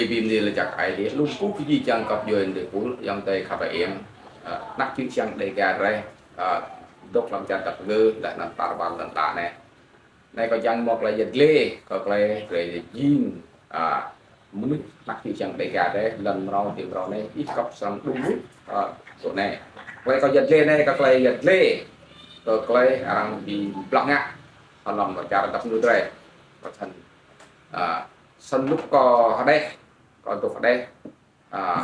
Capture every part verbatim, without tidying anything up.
Bi mni lač jăk Aê Diê, lŏ kkuh kơ jih jang găp djuê êpul, ayŏng adei khăp hơiêng, ơ, anak čư̆ čhiăng Dega drei, ơ, dôk hlăm čar dap kngư, leh anăn tar ƀar lăn ala anei. Anei kâo čiăng mâo klei yăl dliê, kơ klei drei jing, ơ, mnuih anak čư̆ čhiăng Dega drei, lăn mrâo ti mrâo anei, ih găp srăng đŭng mŭt, ơ, tơ anei. Klei kâo yăl dliê anei, kơ klei yăl dliê, kơ klei arăng bi blah ngă, hlăm čar dap kngư drei. Kâo snăn, ơ, snăn luk kâo hđeh, kâo dôk hđeh, ơ,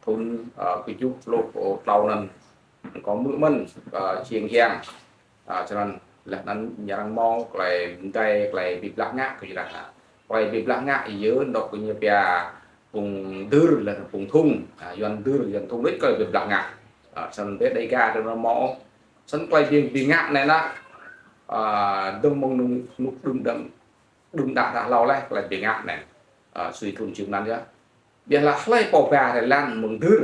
thŭn, ơ, kjuh pluh tlâo anăn, kâo hmư̆ mơh, ơ, čhiêng hiang. Ơ, snăn leh anăn ñu arăng mâo klei mdei, klei bi blah ngă kơ jrah. Klei bi blah ngă yơh dôk kơ ñu pia phung dưr leh anăn phung thŭng. Ơ, Yuăn dưr, Yuăn thŭng đuč klei bi blah ngă. Ơ, snăn dê Dega drei mâo. Snăn klei bi, bi ngă anei lah, ơ, dơ̆ng mơ̆ng hnŭk, hnŭk đưm đăm, đưm đă đă hlâo leh klei bi ngă anei. Ơ, sui thŭn čư̆ anăn yơh. Ƀiădah hlei pô ba drei lăn mơ̆ng dưr,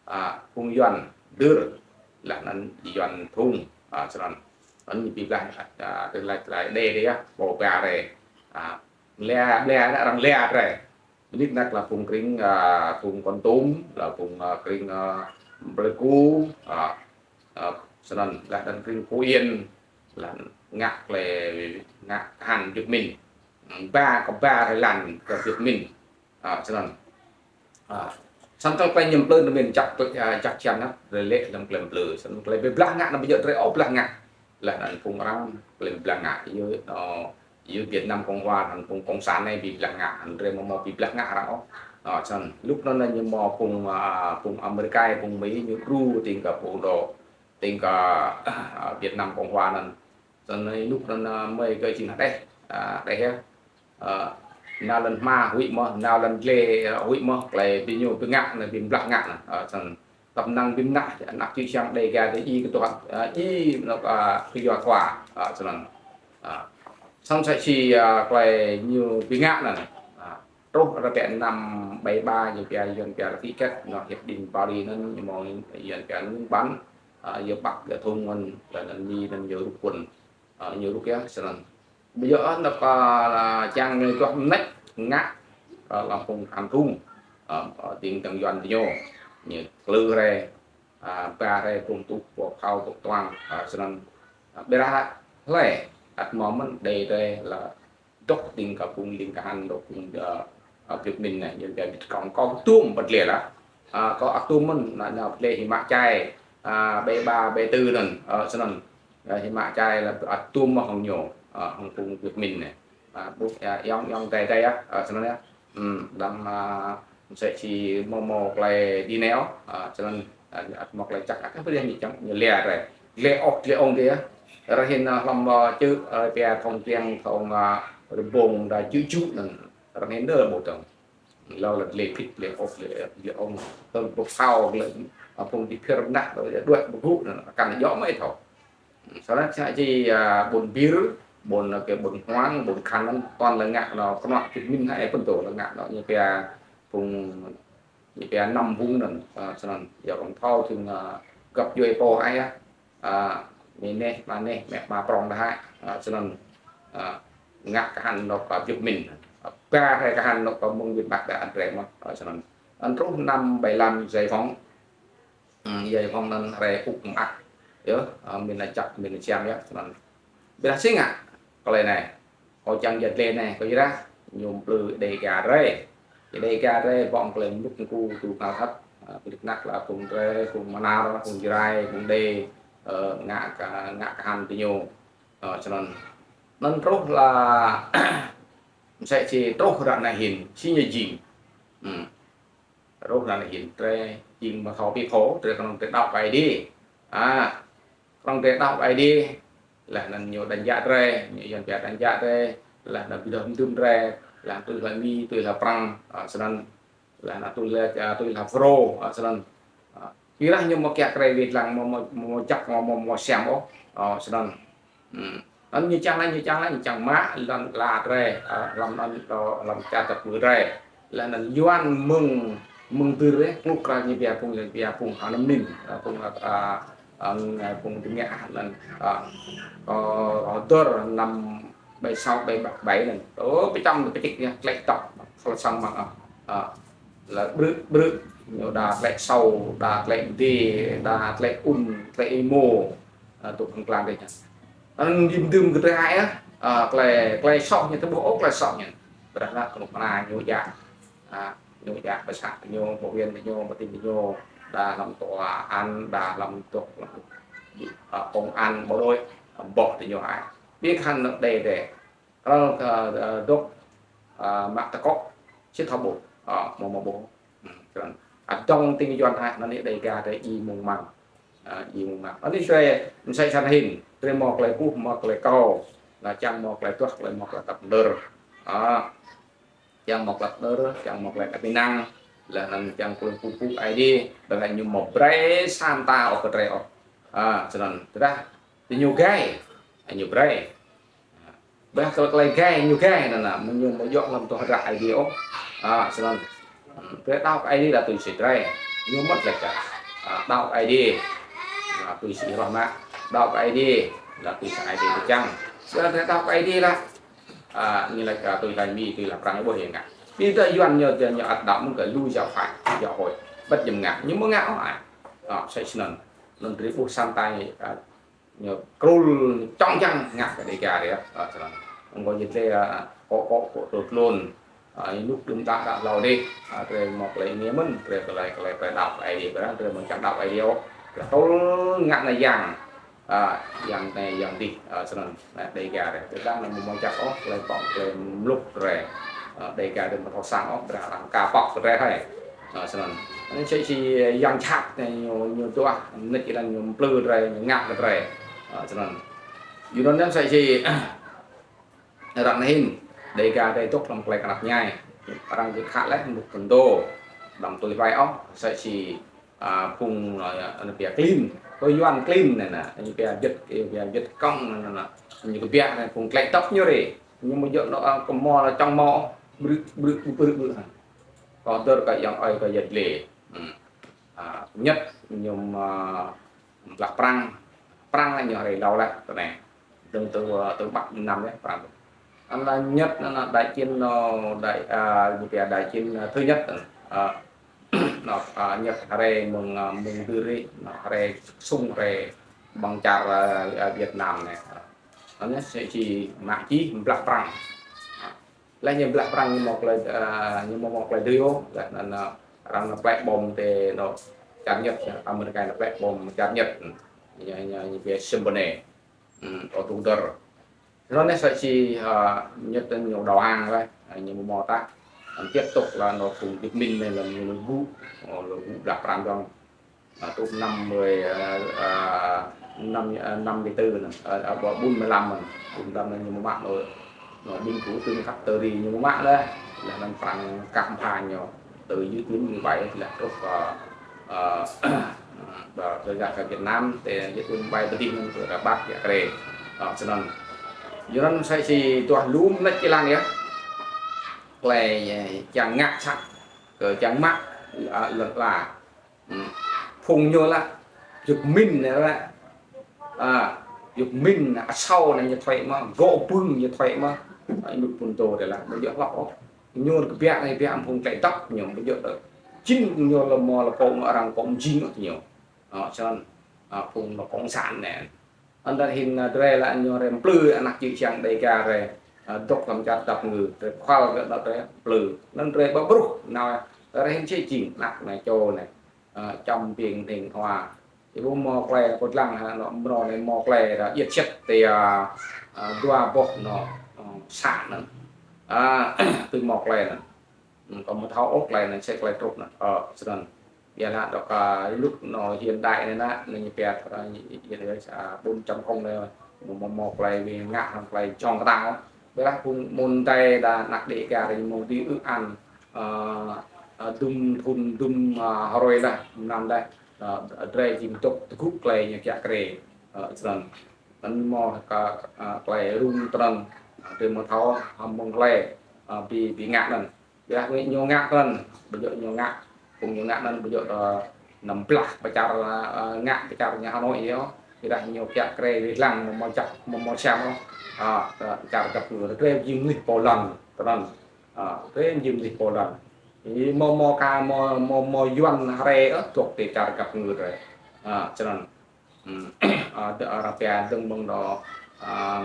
ơ, phung Yuăn dưr, leh anăn Yuăn thŭng, ơ, snăn. Anăn ñu bi blah, ơ, drei lač klei đê drei yơh, pô ba drei, ơ, leh, leh, arăng leh drei. Nik nak lah phung krĭng, ơ, phung Kon Tum, lah phung, ơ, krĭng, ơ, Pleiku, ơ, ơ, snăn, leh anăn krĭng Phú Yên, leh anăn ngă klei, ngă kahan Việt Minh. Ba kơ ba drei lăn kơ Việt Minh. Ơ, snăn. Ơ, snăn kơ klei ñu mplư anăn mĭn jăk, ơ, jăk čiăng năk, drei lĕ hlăm klei mplư. Snăn klei bi blah ngă anăn bi jăk drei ôh blah ngă. Leh anăn phung arăng klei bi blah ngă. Yơh, ơ, yơh Việt Nam Cộng Hòa, anăn phung cộng sản anei bi blah ngă, anăn drei amâo mâo bi blah ngă arăng ôh. Ơ, snăn, luk anăn ñu mâo phung, ơ, phung Amêrika, phung Mi, ñu đru tĭng kơ phung dôk, tĭng kơ, ơ, Việt Nam Cộng Hòa anăn. Snăn luk anăn, ơ, mei kơ jing hđeh, ơ, hđeh yơh. Ơ, nao lăn hma huĭ mơh, nao lăn dliê, ơ, huĭ mơh, klei bi ñu bi ngă anăn, bi blah ngă anăn. Ơ, snăn. Tăp năng bi mnah, anak čư̆ čhiăng Dega drei ih ktuh, ơ, ih, anôk, ơ, kyua khua, ơ, snăn. Ơ, snăn msĕ si, ơ, klei ñu bi ngă anăn. Ơ, truh ară anei năm bảy ba ñu pia, Yuăn pia ký kết, anôk Hiệp định Paris anăn, ñu mâo Yuăn pia ngưng bắn, ơ, yơh ƀăk, yơh thŭng anăn, leh anăn Mi anăn yơh rŭk quân, ơ, ñu rŭk yơh, snăn. Bi jăk anăn kơ, ơ, čiăng ñu tuah mnêč ngă, ơ, hlăm phung kahan thŭng, ơ, ơ, tĭng dơ̆ng Yuăn diñu, ñu klư drei, ơ, ba drei, phung tuh, phung phao, phung tuang, ơ, snăn. Ơ, ƀiădah hlei, ăt mâo mơh đei drei lah dôk tĭng kơ phung lĭng kahan, dôk phung, ơ, ơ, Việt Minh anei, ñu pia Việt Cộng, kâo tuôm pơdlê lah. Ơ, kâo ăt tuôm mơh, nao, nao pơdlê Hima Chai, ơ, bảy ba, bảy tư anăn, ơ, snăn. Ơ, Hima Chai lah ăt tuôm mơh hŏng ñu, ơ, hŏng phung Việt Minh anei. Ơ, ƀuh, ơ, ayŏng, ayŏng adei drei yơh, ơ, snăn yơh. Hm, đăm, ơ, msĕ si mâo, mâo klei dih nao, ơ, snăn, ơ, ăt mâo klei jăk, ăt kơ pơdah ñu čiăng, ñu leh drei. Leh ôh, leh ôh drei yơh. Ară anei, ơ, hlăm, ơ, čư̆, ơ, pia thŏng tiăng, thŏng, ơ, rơbông, đa čư̆ čư̆ anăn. Ară anei dơ̆ng ƀuh dơ̆ng. Lŏ leh leh phĭt, leh ôh, leh, leh ôh. Tơl ƀuh phao, leh, ơ, phung ti phir mnah, leh đuĕ ƀơgŭ anăn, akăn djŏ mơh thâo. Snăn msĕ si, ơ, ƀuôn Bir, ƀuôn, ơ, kơ ƀuôn Huang, ƀuôn Khan anăn, toàn leh ngă anăn, knuă Việt Minh hĕ, ơ, pơtô leh ngă anăn, ñu pia phung, ñu pia năm vùng anăn, ơ, snăn, yơh kâo thâo tĭng, ơ, găp djuê pô ai yơh, ơ, Mi neh, Ma neh, Mi Ma prŏng đa hĕ, ơ, snăn, ơ, ngă kahan anôk, ơ, Việt Minh, ơ, ba drei kahan anôk, ơ, mơ̆ng Việt Bắc đa drei mơh, ơ, snăn. Anăn truh năm bảy lăm giải phóng, Hm, yơh phung anăn drei ŭk mơak. Yơh, ơ, mĭn lač jăk, mĭn lač siam yơh, snăn. Ƀiădah si ngă klei anei. Kâo čiăng yăl dliê anei, kyuadah ñu mplư Dega drei. Dega drei ƀơ̆ng klei mluk mku tu ngăl hăt. Ơ, bi nik nak lah phung drei, phung Mnar, phung Jrai, phung Đê, ơ, ngă ka-, ngă kahan diñu. Ơ, snăn. Anăn truh lah msĕ si truh ară anei hĭn, si ñu jing. Hm. Truh ară anei hĭn drei jing mthâo bi thâo, drei knŏng drei đăo kơ Aê Diê. A, knŏng drei đăo kơ Aê Diê. Leh anăn ñu đăn jă drei, ñu Yuăn pia đăn jă drei, leh anăn bi doh mdưm drei, leh tui hlue Mi, tui hlue Prăng, ơ, snăn, leh anăn tui hlue, ơ, tui hlue Fulro, ơ, snăn. Ơ, kyuadah ñu amâo kiă kriê wĭt lăng, amâo, amâo, amâo jăk, amâo, amâo, amâo siam ôh, ơ, snăn. Hm. Anăn ñu čiăng leh, ñu čiăng leh, ñu čiăng mă lăn ala drei, ơ, hlăm anăn, ơ, hlăm čar dap kngư drei. Leh anăn Yuăn mơ̆ng, mơ̆ng dưr, ơ, kluk kra ñu pia phung, ñu pia phung Hanam Nim, ơ, phung, ơ, ơ, phung dơ̆ng ngă anăn, ơ, ơ, ơ, dơr năm bảy sáu, bảy bảy anăn. Ơ, pơčăm pơčĭk ñu, klei tŏk, sal sang măng, ơ, ơ. Leh ƀrư̆ ƀrư̆, ñu đa tlĕ sâu, đa tlĕ mdê, đa tlĕ ŭn, tlĕ êmô, a, tŭ kăng klang dih. Anăn jing mdưm kơ drei ai ah, a, klei, klei soh ñu tơ ƀuh ôh klei soh ñu. Ƀiădah leh knŭk kna ñu djă. A, ñu djă ƀơ să ñu, ƀơ huyện ñu, ƀơ tỉnh ñu, đa hlăm tòa án, đa hlăm dôk, a, công an bộ đội, boh ti ñu ai. Bi khăn đe đe. Kral kơ, a, dôk, a, mă tơkŏ, sĭt thâo ƀuh, a, mâo mâo ƀuh. Hmm, kral. A, dŏng tĭng Yuăn hă, anăn Dega drei djiê mơ̆ng măng. A, djiê mơ̆ng măng. Anăn drei, msĕ snăn hĭn, drei mâo klei ƀuh, mâo klei kâo, leh čiăng mâo klei duah, klei mâo klei tăp mđơr. A, čiăng mâo klei mđơr, čiăng mâo klei tăp ênang, leh anăn čiăng klei pŭ pŭ Aê Diê, leh anăn ñu mâo brei sa mta ôh kơ drei ôh. A, snăn, tơdah, ti ñu gai, ñu brei. Ƀiădah kơ klei gai, ñu gai, anăn, anăn, ñu mâo djŏ hlăm tuh hdră Aê Diê ôh. A, snăn. Hmm, drei đăo kơ Aê Diê leh tui si drei. Ñu mŭt leh čar. A, đăo kơ Aê Diê. A, tui si roh mă. Đăo kơ Aê Diê leh tui si Aê Diê čiăng. Snăn drei đăo kơ Aê Diê leh. A, ñu leh čar tui leh Mi, tui leh Prăng ƀuh ya ngă. Bi tơ Yuăn ñu, ñu, ñu ăt đăo mơ̆ng kơ lu giáo phái, giáo hội. Ƀiădah ñu ngă. Ñu mâo ngă ôh ai. A, msĕ snăn. Anăn drei ƀuh sa mta, a, ñu krŭl čŏng čiăng ngă kơ Dega drei, a, snăn. Mkŏ jih drei, a, kŏ kŏ kŏ tŭ tlôn, a, ênuk đưm đă đă hlâo dih, a, drei mâo klei êngiê mơ̆n, drei klei, klei, klei đăo Aê Diê, ƀiădah drei mâo čiăng đăo Aê Diê ôh. Drei tŭl ngă na yang, a, yang anei yang dih, a, snăn, na Dega drei. Drei dăng na mâo mâo čăk ôh, klei pŏk, klei mluk drei. A, Dega drei mâo thâo săng ôh, ƀiădah arăng ka pŏk kơ drei hĕ. A, snăn. Anei msĕ si yang jhat anei ñu, ñu duah, mnêč êlan ñu mplư drei, ñu ngă kơ drei. A, snăn. Yua anăn msĕ si ară anei hĭn, Dega drei dôk hlăm klei knap mñai. Arăng kơ khă leh, mŭt pơdô. Đăm tui hlue ôh, msĕ si, a, phung, a, anăn pia klin. Kơ Yuăn klin anei nă, ñu pia jĭt, pia jĭt kŏng anăn nă. Ñu kbiă anei phung klei tŏk ñu rê. Ñu mâo djŏ nŏ, a, kơ mâo leh čŏng mâo, ƀrư̆, ƀrư̆, ƀrư̆, ƀrư̆. Kơ dơr kơ yang ơi kơ yăl dliê. Hmm. A, Nhật ñu, a, blah Prăng, Prăng ñu hriê êlâo leh, tơ anei. Dơ̆ng tơ, a, tơ Bắc Việt Nam leh, Prăng. Anăn Nhật, anăn đại chiến, a, đại, a, ñu pia đại chiến, a, thứ nhất, a, nŏ, a, Nhật hriê mơ̆ng, a, mơ̆ng dưr rĭ, nŏ hriê sung hriê ƀăng čar, a, a, Việt Nam anei. Anăn msĕ si mă čih blah Prăng. Leh ñu blah Prăng ñu mâo klei, a, ñu mâo, mâo klei dưi ôh, leh anăn, a, arăng nao plĕ bom ti nŏ čar Nhật, Amêrika nao plĕ bom čar Nhật. Ñu, ñu, ñu pia Symphony. Hmm, ô tu dơr. Snăn anei msĕ si, a, Nhật ñu đầu hàng leh, a, ñu mâo mâo tah. Anăn tiếp tục leh nŏ phung Việt Minh anei leh ñu lŏ gŭ, ô, lŏ gŭ blah Prăng dơ̆ng. A, tŭ năm mươi, a, a, năm, a, năm mươi tư anăn, a, a, ƀuôn mười lăm anăn, ƀuôn mười lăm anăn ñu mă nŏ, nŏ binh thủ tướng Castlereagh ñu mă leh, leh anăn Prăng kăp mbha ñu, từ giữa tuyến mười bảy leh truh, a, a, ba, ba, ra kơ Việt Nam, ti giữa tuyến mười bảy ƀơ dih anăn, kơ Bắc Jakre, a, snăn. Yua anăn msĕ si duah lu mnêč êlan yơh. Klei, a, čiăng ngă sat, kơ čiăng mă, a, lăn ala. Hmm. Phung ñu leh, Việt Minh anei leh. A, Việt Minh, asâo anei ñu thuê mơh, gŏ bưng ñu thuê mơh. A, ênuk pŭn tô dih leh, ƀu djŏ hlŏk ôh. Ñu kbiă anei kbiă phung klei dăp ñu, ƀu djŏ dơ̆. Jing ñu lŏ mâo lŏ pô arăng pô mjing ôh ñu. A, snăn, a, phung lŏ cộng sản anei. Anăn hĭn, a, drei leh ñu hriê mplư anak čư̆ čiăng Dega drei, a, dôk hlăm čar dap ngư, drei khual kơ anăn drei mplư. Anăn drei ƀă bruh, nao, drei hĭn čĕ jing, anak anei čô anei. A, čăm biêng hnĭng hua. Ih ƀuh mâo klei kâo dlăng hă, nŏ mrâo anei mâo klei, a, iêt čĕt ti, a, a, dua boh nŏ, a, să anăn. A, tui mâo klei anăn. Hmm, kâo mâo thâo ôh klei anăn, msĕ klei truh anăn. Ơ, snăn. Ƀiădah dôk, a, ênuk nŏ hiện đại anei nă, anăn ñu pia, a, ñu, ñu, ñu, a, bốn chấm không anei, mâo, mâo, mâo klei bi ngă hŏng klei jhŏng ktang ôh. Ƀiădah phung mơ̆ng anei đa anak Dega drei mâo dưi ư ăn, a, a, dŭm thŭn dŭm, a, hruê leh, mlam leh, a, drei jing dôk tơgŭ klei ñu kiă kriê, a, snăn. Anăn mâo kơ, a, klei rŭng tinăn, a, drei mâo thâo, a, mơ̆ng klei, a, bi, bi ngă anăn. Ƀiădah ñu ngă anăn, ƀu djŏ ñu ngă, phung ñu ngă anăn ƀu djŏ, ơ, năm blah pơ čar, ơ, ngă pơ čar ñu Hà Nội yơh. Ƀiădah ñu kiă kriê leh lăng mâo, mâo čăk, mâo, mâo siam ôh. Ơ, pơ čar dap ngư, drei jing mnuih pô lăn, tinăn. Ơ, drei jing mnuih pô lăn. Ih mâo mâo ka mâo mâo mâo Yuăn hriê ơ dôk ti čar găp ngư drei. A, snăn. Hmm. A, dơ ară pia dơ̆ng mơ̆ng đó, a,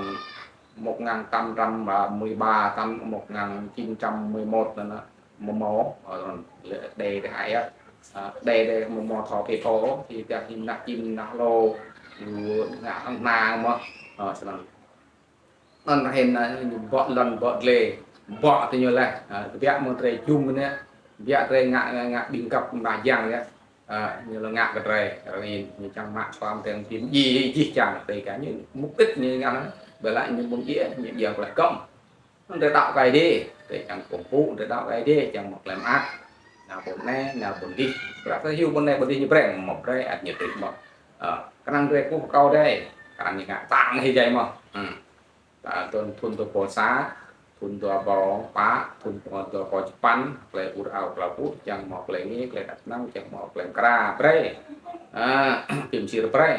một ngàn tám trăm mười ba, tám, một ngàn chín trăm mười một anăn, a, mâo mâo, a, snăn, leh đei đei hai ơ. A, đei đei mâo mâo thâo pê thâo, ti tiah hĭn nah hĭn nah hlô, ñu ngă hăng hna mơh. A, snăn. Anăn hĭn, a, ñu bŏ lăn bŏ dlê, bŏ ti ñu leh. A, kbiă mơ̆ng drei jum anei, kbiă drei ngă, ngă, ngă ƀĭng găp mah jiăng yơh. A, ñu lŏ ngă kơ drei, arăng hĭn, ñu čiăng mă čuam drei bi mdjiê jih jang, drei ka ñu mục đích ñu ngă anăn, ƀiădah ñu bi mdjiê, ñu jiăng klei kăm. Drei đăo kơ Aê Diê, drei čiăng kkuh mpŭ, drei đăo kơ Aê Diê, čiăng mâo klei mơak. Nao ƀuôn anei, nao ƀuôn dih. Ƀiădah hiu ƀuôn anei, ƀuôn dih ñu brei, mâo brei, ăt ñu tuč mơh. A, knang drei kkuh kâo drei, knang ñu ngă ktang hĭn êjai mơh. Hmm. Ta thŭn, thŭn dua êbâo sa, thŭn dua êbâo pă, thŭn dua êbâo čpăn, klei ur ao klei pŭ, čiăng mâo klei ngă, klei êđăp ênang, čiăng mâo klei mkra brei. A, bi msir brei.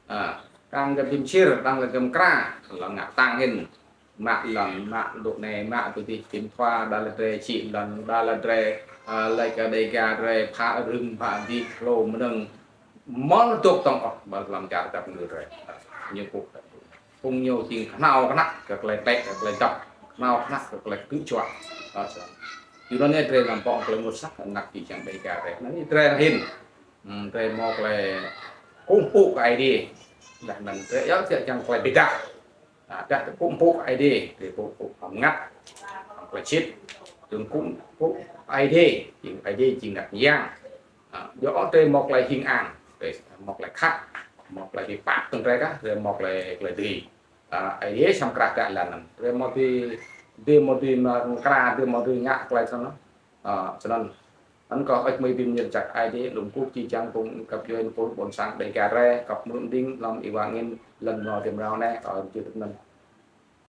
A, knang kơ bi msir, knang kơ mkra, lŏ ngă ktang hĭn. Mă lăn, mă dôk anei, mă dôk dih, bi mthua, đa lĕ drei čhĭ lăn, đa lĕ drei, a, lač kơ Dega drei, phă rưng, phă dih, hlô mnơ̆ng. Mâo dôk tŏng ôh, ƀă hlăm čar găp ngư drei. Ñu pŭ. Phung ñu jing knhâo knhăk kơ klei tlĕ, kơ klei dăp, knhâo knhăk kơ klei ktư̆ juă. A, snăn. Yua anăn drei nao ƀơ̆ng klei ngă soh, anak čô čiăng Dega drei. Anăn drei hĭn. Hmm, drei mâo klei kkuh mpŭ kơ Aê Diê. Leh anăn drei yơh čiăng klei bi êdah. A, dah kkuh mpŭ kơ Aê Diê, drei kkuh mpŭ hŏng mngăt, hŏng klei sĭt. Drei kkuh mpŭ kơ Aê Diê, jing Aê Diê jing Mngăt Myang. A, yua ôh drei mâo klei hing ang, drei mâo klei khăp, mâo klei bi pap tơ̆ng drei kah, drei mâo klei, klei dưi. A, Aê Diê srăng krah kơ lăn anăn. Drei mâo dưi, drei mâo dưi mkra, drei mâo dưi ngă klei snăn. A, snăn. Anăn kâo hơêč hmưi bi mni lač jăk Aê Diê, lŏ kkuh jih jang phung găp djuê pô ƀuôn sang Dega drei, găp mơ̆ng dĭng, hlăm êwa angĭn, lăn mrâo ti mrâo anei, a, jih anăn.